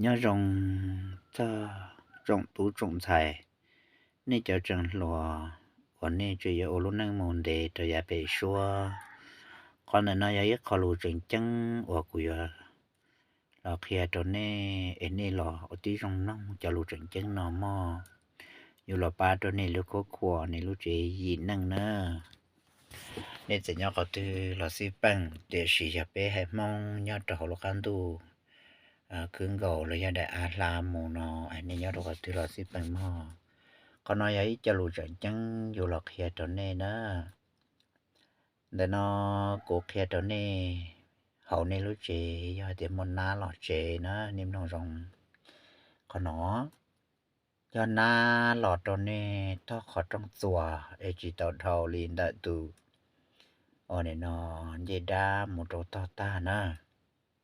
Nyob zoo txog tsoom tub tsoom ntxhais, nej cov tseem hluas uas nej tseem yuav ua lub neej mus ntev rau yav pem suab. Qhov ntawm no yog ib qho lus tseem ceeb uas kuv yuav los qhia rau nej es nej los ua tib zoo mloog cov lus tseem ceeb no mog. Yuav los pab rau nej lub khuab khuas, nej lub tsev yim neej na. Nej txawm nyob qhov twg los xij peem, tiam sis yog peb haiv Hmoob nyob rau hauv lub qab ntuj khwb nkaus los yog daim av hla mus no, nej nyob rau qhov twg los xij peem mog. Qhov no yog ib co lus tseem ceeb yuav los qhia rau nej na. Ntawm no kuv qhia rau nej, hauv nej lub tsev yog tias muaj nab los tsev na, nej mloog zoo. Qhov no yog nab los rau nej tog qhov rooj txuas es tsis tau dhau li ntawm tus uas nim no ncej dab mus rau tog tag na.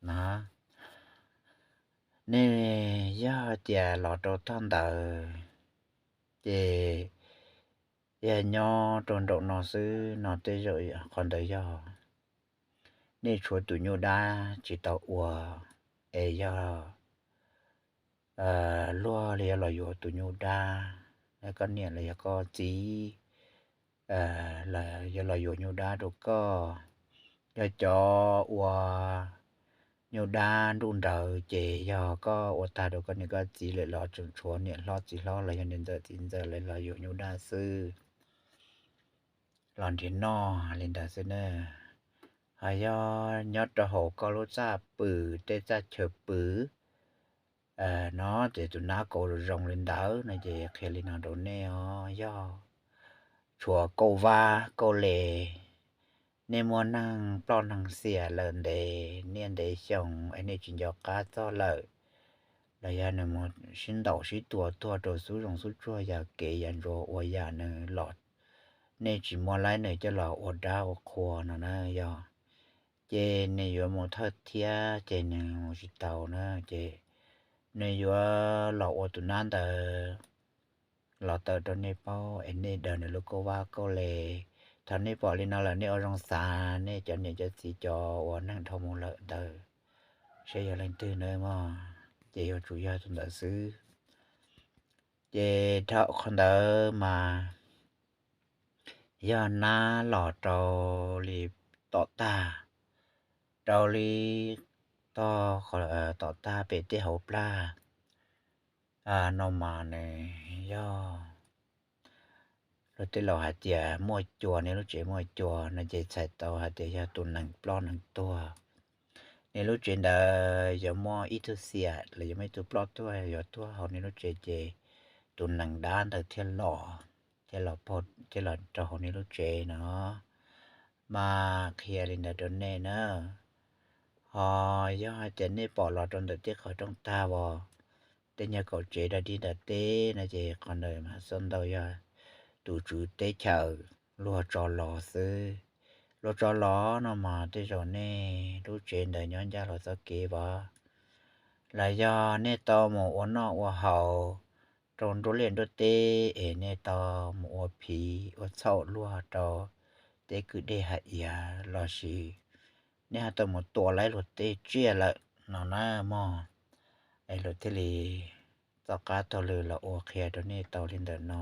No, nej yog tias los rau tog ntawd ces yog nyob rau nraum no xwb no tej zaum qhov ntawd yog nej tshuav tus nyuj dab tsis tau ua, es yog luag los yog los yuav tus nyuj dab, koj niam los yog koj txiv los yuav los yuav nyuj dab rau koj. Yog cov ua nyuj dab nruj nrawd ces yog koj ua tag rau koj niam koj txiv lawm los tseem tshuav niam hlob txiv hlob los yog niam ntxawm txiv ntxawm lawv los yuav nyuj dab xwb, los nrhiav noj li ntawd xwb na. Ho yog nyob rau hauv koj lub txaj pw, tej txaj chaw pw no ces tus nab kauv zoo li ntawd no ces qhia li no rau nej os, yog tshuav kauj vab kauj le, nej muaj neeg ploj neeg xiam lawm ntev niaj ntev xyoo es nej tsis nco qab txog lawm, los yog nws mus sib ntaus sib tua tuag rau xub zoov xub tsuag yam kev yam ntsuas ua yam nws los, nej tsis muaj laib nws coj los ua dab ua qhua no na yog, ces nws yuav mus thawj thiab ces nws mus tsis tau na, ces nws yuav los ua tus nab ntawd los tawm rau nej paub es nej daws nws lub kauj vab kauj le. Thaum nej pom li no lawm nej ua zoo xav nej cov niam cov txiv cov uas neeg dhau mus lawm ntawd, seb yog leej twg na mog, ces yuav tsum yog tus ntawd xwb. Ces dhau qhov ntawd mas yog nab los rau li tom tag, rau li tog tom tag pem tej hauv plag no mas nws yog luag tej laus hais tias muaj cua, nej lub tsev muaj cua no ces txhais tau hais tias yog tus nees ploj nees tuag. Nej lub tsev ntawd yuav muaj ib tug xiam los yuav muaj ib tug ploj tuag yuav tuag hauv nej lub tsev ces tus nees dab ntawd thiaj los, thiaj los rau hauv nej lub tsev no. Mas qhia li ntawd rau nej na. Ho yog hais tias nej pom los rau ntawm tej qhov rooj tag uas tej nyuag kaum tsev dog dig ntawm teb no ces qhov ntawd mas xav ntau yog tus tswv teb chaws luag tso los xwb. Luag tso los no mas tej zaum nej lub tsev ntawd nyob ncaj los txoj kev vov, los yog nej tau mus ua noj ua haus rau nruab liaj nruab teb es nej tau mus ua phiv ua txhaum luag rau tej kwj deg hav iav los sis nej ho tau mus tua laib luag tej tsiaj lawm no na mog. Es luag thiaj li txoj qab taug lw los ua qhia rau nej tau li ntawm no.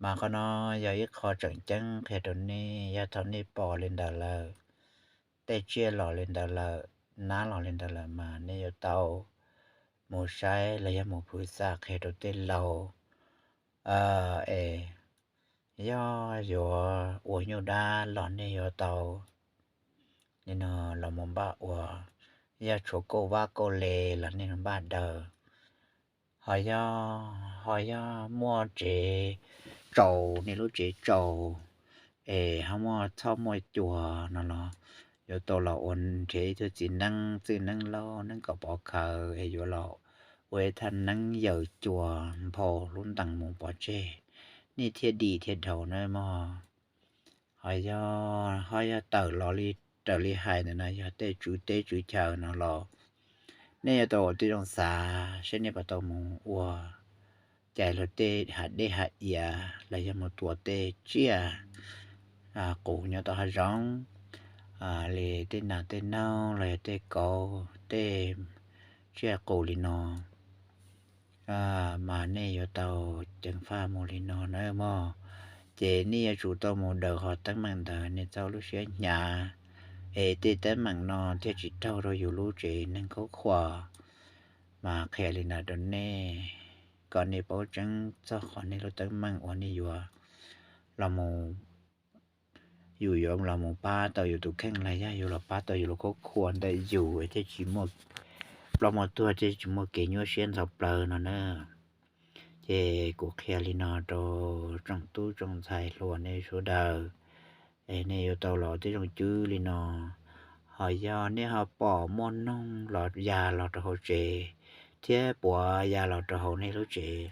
Mas qhov no yog ib qho tseem ceeb qhia rau nej, yog thaum nej pom li ntawd lawm, tej tsiaj los li ntawd lawm, nab los li ntawd lawm mas nej yuav tau mus saib los yog mus phwv xam qhia rau tej laus es yog yuav ua nyuj dab los nej yuav tau li no los mus npaj ua, yog tshuav kauj vab kauj le los nej npaj daws. Ho yog, ho yog muaj tsev tsaus, nej lub tsev tsaus es ho muaj txhoj muaj cua no los yuav tau los ua nrhiav ib tug txiv neeb, txwj neeb laug neeb kom pov khaws es yuav los ua ib thaj neeb yaws cua nphau lub ntees mus pov tseg, nej thiaj dim thiaj dhau na mog. Ho yog, ho yog tawm los li, raws li hais ntawm no yog tej tswv teb tswv chaw no los nej yuav tau ua tib zoo xav seb nej puas tau mus ua cais luag tej hav dej hav iav los yog mus tua tej tsiaj qus nyob tau hav zoov li tej nas tej noog los yog tej kauv tej tsiaj qus li no, mas nej yuav tau ceev faj mus li no nawb mog. Ces nej yuav tsum tau mus daws qhov teeb meem ntawd, nej txhob lub siab hnyav, es tej teeb meem no thiaj tsis raug rau yus lub tsev neeg khub khuam. Mas qhia li no rau nej, kom nej paub tseeb txog qhov nej lub teeb meem uas nej yuav los mus, yus yuav los mus pab tau yus tus kheej los yog yus los pab tau yus lub khub khuam ntawm yus thiaj tsis muaj ploj muaj tuag thiaj tsis muaj kev nyuaj siab ntxhov plawv no na. Ces kuv qhia li no rau tsoom tub tsoom ntxhais hluas nej sawv daws, es nej yuav tau los tej zoo cwb li no. Ho yog nej ho pom muaj noog los ya los rau hauv tsev, thiab puav ya los rau hauv nej lub tsev,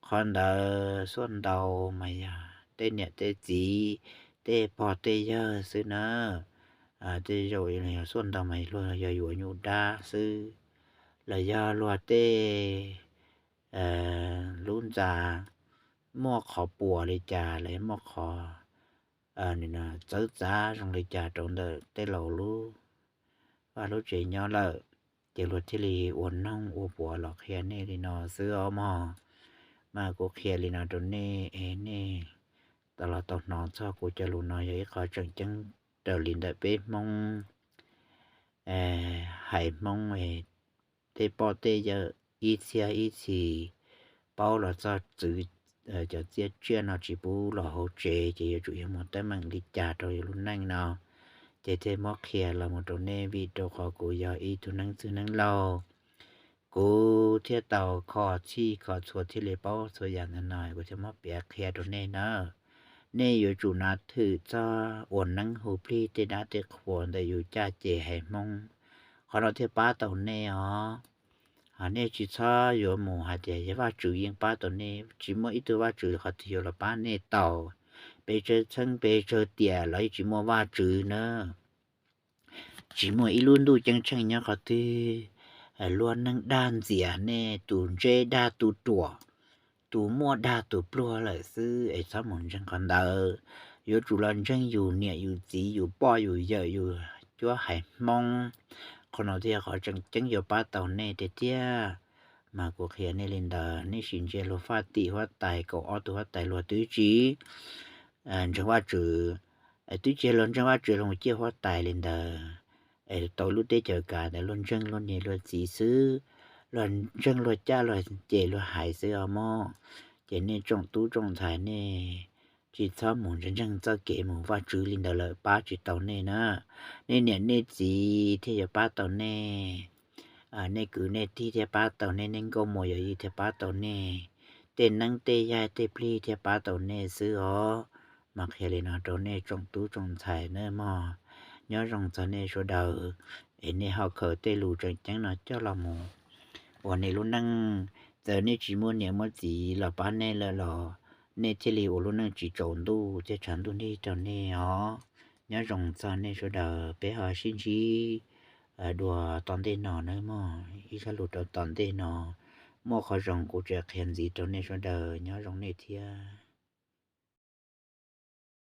qhov ntawd xuaj ntau mas yog tej niam tej txiv, tej pog tej yawg xwb na. Tej zaum yog xuaj ntau mas luag yog yuav nyuj dab xwb, los yog luag tej lub ntxa muaj qhov puas li cas los muaj qhov txawv txav zoo li cas rau ntawm tej laus lub vaj lub tsev nyob lawm, ces luag thiaj li ua noog ua puas los qhia nej li no xwb os mog. Mas kuv qhia li no rau nej es nej tau los tau hnov txog kuv cov lus no yog ib qho tseem ceeb raws li ntawm peb Hmoob hais Hmoob, tej poj tej yawm ib txhiab ib txhis paub los txog txwv cov txiaj tsiaj no tsis pub los hauv tsev ces yuav tsum yog muaj teeb meem li cas rau yus lub neej no. Ces thiaj muab qhia los mus rau nej vim rau qhov kuv yog ib tug neeb txwj neeb laug, kuv thiaj tau kho txhij kho txhua thiaj li paub txhua yam ntawm no, kuv thiaj muab piav qhia rau nej na. Nej yuav tsum nav thwm txog ua neeb hu plig tej dab tej qhuas ntawm yus caj ces haiv Hmoob, qhov no thiaj pab tau nej os. Nej tsis txhob yuav mus hais tias yog Vajtswv yeej pab tau nej, tsis muaj ib tug Vajtswv qhov twg yuav los pab nej tau. Pes tsawg txheeb pes tsawg tiam los yeej tsis muaj Vajtswv na. Tsis muaj ib lub ntuj ceeb tsheej nyob qhov twg luag neeg dag ntxias nej, tus ntse dag tus ruam, tus muaj dag tus pluag lawm xwb es txhob mus ntseeg qhov ntawd. Yuav tsum los ntseeg yus niam yus txiv yus poj yus yawm yus cuab haiv Hmoob, qhov no thiaj yog qhov tseem ceeb yuav pab tau nej tiag tiag. Mas kuv qhia nej li ntawd, nej sim ntsia luag faj tim huab tais kaum ob tug huab tais luag twb tsis ntseeg Vajtswv, twb tsis luag ntseeg Vajtswv los ciaj huab tais li ntawd, es tau lub teb chaws kav ntawd luag ntseeg luag niam luag txiv xwb, luag ntseeg luag caj luag ces luag hais xwb os mog. Ces nej tsoom tub tsoom ntxhais nej tsis txhob mus ntseeg txoj kev mus Vajtswv li ntawd lawm pab tsis tau nej na. Nej niam nej txiv thiaj yuav pab tau nej, nej kwv nej tij thiaj pab tau nej, nej nkauj muam yawm yij thiaj pab tau nej, tej neeb tej yaig tej plig thiaj pab tau nej xwb os. Mas qhia li no rau nej tsoom tub tsoom ntxhais nawb mog, nyob zoo txog nej sawv daws, es nej ho khaws tej lus tseem ceeb no coj los mus ua nej lub neej. Txawm nej tsis muaj niam muaj txiv los pab nej lawm los nej thiaj li ua lub neej tsis tsaus ntuj thiab tshav ntuj nrig rau nej os. Nyob zoo txog nej sawv daws, peb ho sib ntsib dua tom ntej no nawb mog. Ib zaj lus rau tom ntej no, muaj qhov zoo kuv tseem qhia ntxiv rau nej sawv daws, nyob zoo nej thiab.